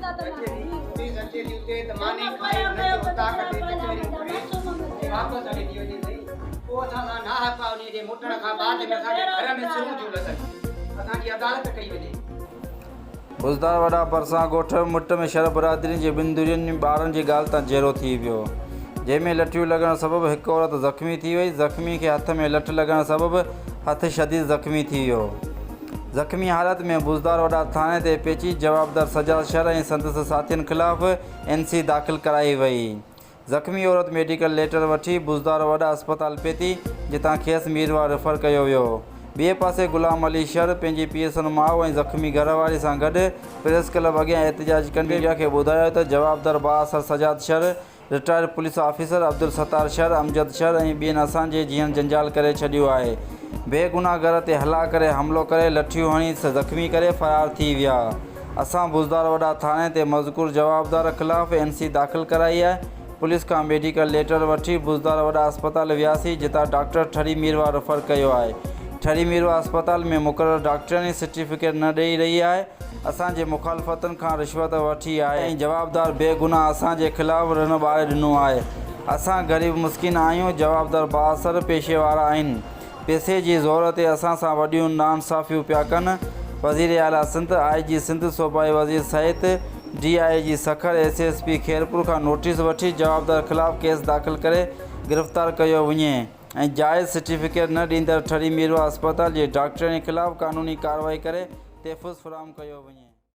Police اچي ٿي اتي ته ماني کائي هن کي اوطاق تي ڪچهريون ڪري ۽ واپس هلي ٿي وڃي سائين پوء اسان سان ناحق آ انهي جي موٽڻ کان بعد ۾ اسان جي گهر ۾ سرون ٿيون لڳن اسان جي عدالت ڪئي وڃي. بوزدار وڏا ڀرسان ڳوٺ مٽ ۾ شھر برادرين جي ٻن ڌرين ۾ ٻارن جي ڳالهه تان جهيڙو ٿي ويو جنهن ۾ لٺيون لڳڻ سبب هڪ عورت زخمي ٿي وئي زخمي کي هٿ ۾ لٺ لڳڻ سبب هٿ شديد زخمي ٿي ويو زخمي حالت ۾ بوزدار وڏا ٿاڻي تي پهچي جوابدار سجاد شھر ۽ سندس ساٿين خلاف اين سي داخل ڪرائي وئي زخمي عورت ميڊيڪل ليٽر وٺي بوزدار وڏا اسپتال پهتي، جتان کيس ميرواهه ريفر ڪيو ويو. ٻئي پاسي غلام علي شر پنهنجي پيرسن ماء ۽ زخمي گهر واري سان گڏ پريس ڪلب اڳيان احتجاج ڪندي ميڊيا کي ٻڌايو ته جوابدار بااثر Sajjad Shar, retired police officer Abdul Sattar Shar, Amjad Shar ۽ ٻين اسان جي جيئڻ جنجال ڪري ڇڏيو آهي، بيگناهه گهر تي هلا ڪري حملو ڪري لٺيون هڻي زخمي ڪري فرار ٿي ويا. اسان بوزدار وڏا ٿاڻي تي مذڪور جوابدار خلاف اين سي داخل ڪرائي آهي، پوليس کان ميڊيڪل ليٽر وٺي بوزدار وڏا اسپتال وياسين جتان ڊاڪٽر ٺري ميرواهه رفر ڪيو آهي، ٺري ميرواهه اسپتال ۾ مقرر ڊاڪٽرياڻي سرٽيفڪيٽ نه ڏئي رهي آهي، اسان جي مخالفتن کان رشوت وٺي آهي ۽ جوابدار بيگناهه اسان جي خلاف رڻ ٻاري ڏنو آهي، اسان غريب مسڪين آهيون، جوابدار بااثر پيشي وارا آهن. پئسي جي زور تي اسان سان وڏيون ناانصافيون پيا ڪن، وزير اعليٰ سنڌ، آء جي سنڌ، صوبائي وزير صحت، D I G Sukkur, S S P Khairpur کان نوٽيس وٺي جوابدار خلاف ڪيس داخل ڪري گرفتار ڪيو وڃي ۽ جائز سرٽيفڪيٽ نه ڏيندڙ ٺري ميرواهه اسپتال جي ڊاڪٽرياڻي خلاف قانوني ڪارروائي ڪري تحفظ فراهم ڪيو وڃي.